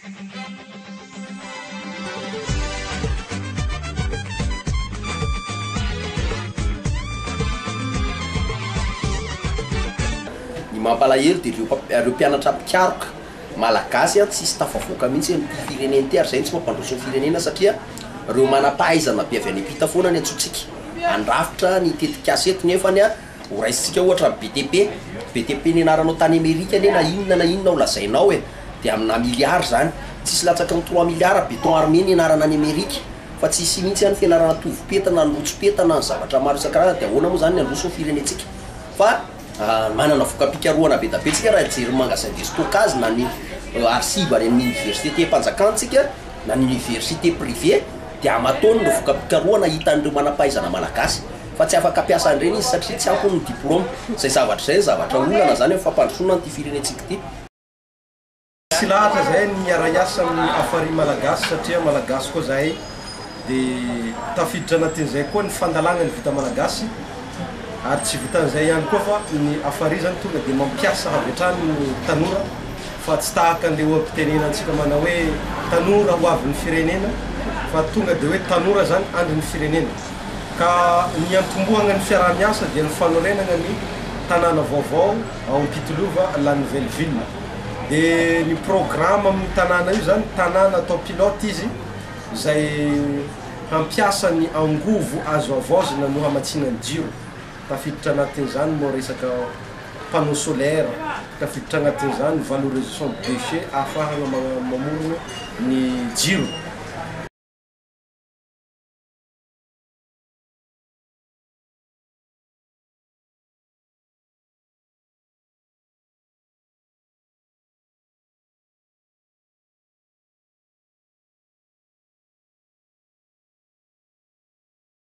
Ny mampalahelo dia ireo ireo mpianatra mpikaroka malagasy an tsisy tafavoaka mihitsy amin'ity firenena ity ary izay no tsy mampandroso ny firenena satria ireo manam-pahaizana be avy any am-pita foana ny antsointsika handrafitra ny tetikasa eto nefany an Ho raisintsika ohatra ny BTP, BTP nianaranao tany Amerika anie na inona na inona ho lazainao e, dia amina milliards izany, tsisy latsaky ny trois milliards béton armé nianarana any Amerika, fa tsisy mihitsy any fianarana tovopeta na ny rotsopeta na ny zavatra maro isan-karazany, dia ahoana moa izany ny handroso ny firenentsika? Fa manana voka-pikarohana be da be tsika raha hijery ny magasin de stockage na ny archive any amin'ny université-mpanjakana tsika na ny université privée dia aman-taoniny ireo voka-pikarohana hitan'ireo manam-pahaizana malagasy. Fa tsy afaka hampiasa an'ireny izy satria tsy ampy hono ny diplaoma. Izay zavatra izay ny zavatra olana izany amin'ny fampandrosoana an'ity firenentsika ity. Tsy lahatra zahay ny miara-hiasa amin'ny Hafari Malagasy satria Malagasy koa zahay dia tafiditra anatin'izay koa ny fandalagna ny vita Malagasy ary tsy vitan'izay ihany koa fa ny Hafari zany tonga dia mampiasa avy hatrany ny tanora fa tsy tahaka an'ilay oha-pitenenantsika manao hoe tanora ho avin'ny firenena fa tonga dia hoe tanora zany andrin'ny firenena. Ka ny hiantombohagna ny fiaraha-miasa dia ny fanorenagna ny tanàna vaovao ao Ampitolova, la nouvelle ville. Dia ny programa amin'io tanàna io zany, tanàna atao pilote izy izay hampiasa ny angovo azo havaozina no hamatsiana ny jiro. Tafiditra anatin'izany moa resaka panneau solaire, tafiditra anatin'izany valorisation de déchets ahafahagna mamorogno ny jiro.